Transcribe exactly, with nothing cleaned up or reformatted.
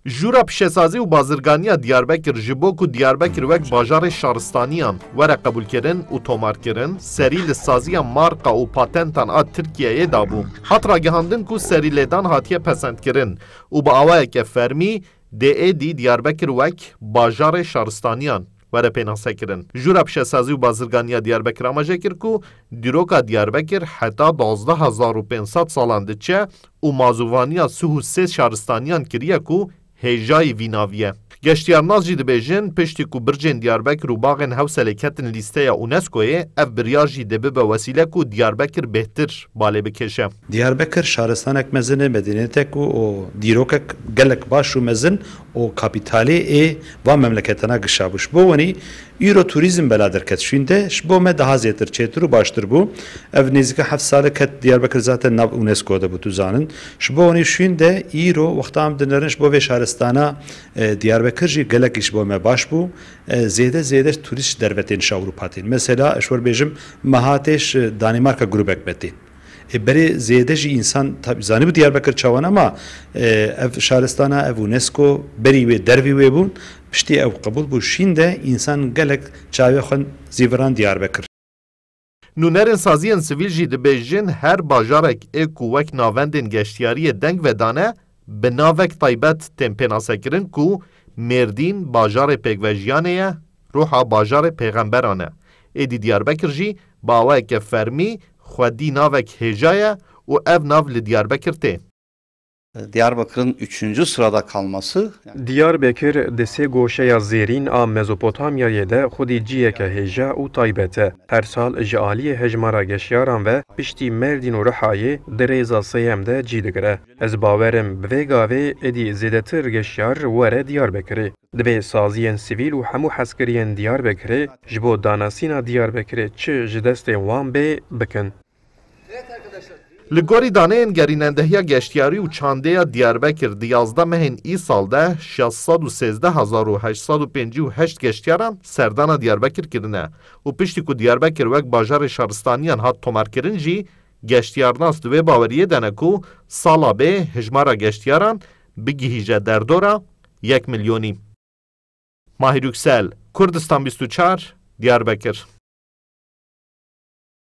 Jûra Pişesazî û Bazirganiya Diyarbekir ji bo ku Diyarbekir wek bajarê şaristaniyan were qebûlkirin û tomarkirin, serî li saziya marka û patentan a Tirkiyeyê dabû. Hat ragihandin ku serîlêdan hatiye pesendkirin û bi awayeke fermî dê êdî Diyarbekir wek bajarê şaristaniyan were pênasekirin. Jûra Pişesazî û Bazirganiya Diyarbekir amaje kir ku dîroka Diyarbekir heta duwazdeh hezar û pênc sed salan diçe û mazûvaniya sih û sê şaristaniyan kiriye ku hêjayî vî navî ye. Geştiyarnas jî dibêjin, piştî ku bircên Diyarbekir û baxên Hewselê ketin lîsteya UNESCOyê, ev biryar jî dê bibe wesîle ku Diyarbekir bêhtir balê bikêşe. Diyarbekir şaristanek mezin e, medeniyetek û, û dîrokek gelek baş û mezin û kapîtalê ê van memleketana gişa bû. Ji bo wenî îro turîzm bela derket şûnde, ji bo me daha zêtir çêtir û baştir bû. Ev nêzîka heft sale ket Diyarbekir zaten nav UNESCO de bû, tu zanin. Ji bo wenî şûnde îro wexta em dinerin ji bo vê şaristana, e, Diyarbekir jî gelekî ji bo me baş bû. E, zêde zêde turîst ji derve tên ji Ewropa tên. Mesela, ez wer bêjim, meha tê ji Danîmarka grûbek me tên. Ê berê zêde jî însan, tab-, zanîbû Diyarbekir çawan, ama, e, ev şaristana, ev UNESCO berî wê, dervî wê bûn. Piştî ew qebûl bû şîn de, însan gelek çavê xwe zîviran Diyarbekir. Nûnerên saziyên sivîl jî dibêjin, her bajarek ê ku wek navendên geştiyariyê deng vedane, bi navek taybet tên pênasekirin ku Mêrdîn bajarê pêkvejiyanê ye, Ruha bajarê pêxemberan e. Êdî Diyarbekir jî bi awayeke fermî xwedî navek hêja ye û ev nav li Diyarbekir tê. Diyarbakır'ın üçüncü sırada kalması, yani Diyarbekir di sê goşeya zêrîn a Mezopotamyayê de xwedî ciheke hêja û taybet e. Her sal ji aliyê hejmara geşiyaran ve piştî Mêrdîn û Rihayê di rêza sêyem de cî digire. Ez bawer im bi vê gavê êdî zêdetir geşiyar were Diyarbekirê. Divê saziyên sivîl û hemû hezkiriyên Diyarbekirê ji bo danasîna Diyarbekirê çi ji destê wan bê, bikin. Li gorî daneyên gerînendehiya geştiyarî û çandêya Diyarbekir, di yazdeh mehên îsal de şeş sed û sêzdeh hezar û heşt sed û pêncî û heşt geştiyaran serdana Diyarbekir kirine û piştî ku Diyarbekir wek bajarê şaristaniyan hat tomarkirin jî, geştiyarnas di wê baweriyê de ne ku sala bê hijmara geştiyaran bigihîje derdora yek milyonî. Mahir Yüksel, Kurdistan bîst û çar, Diyarbekir.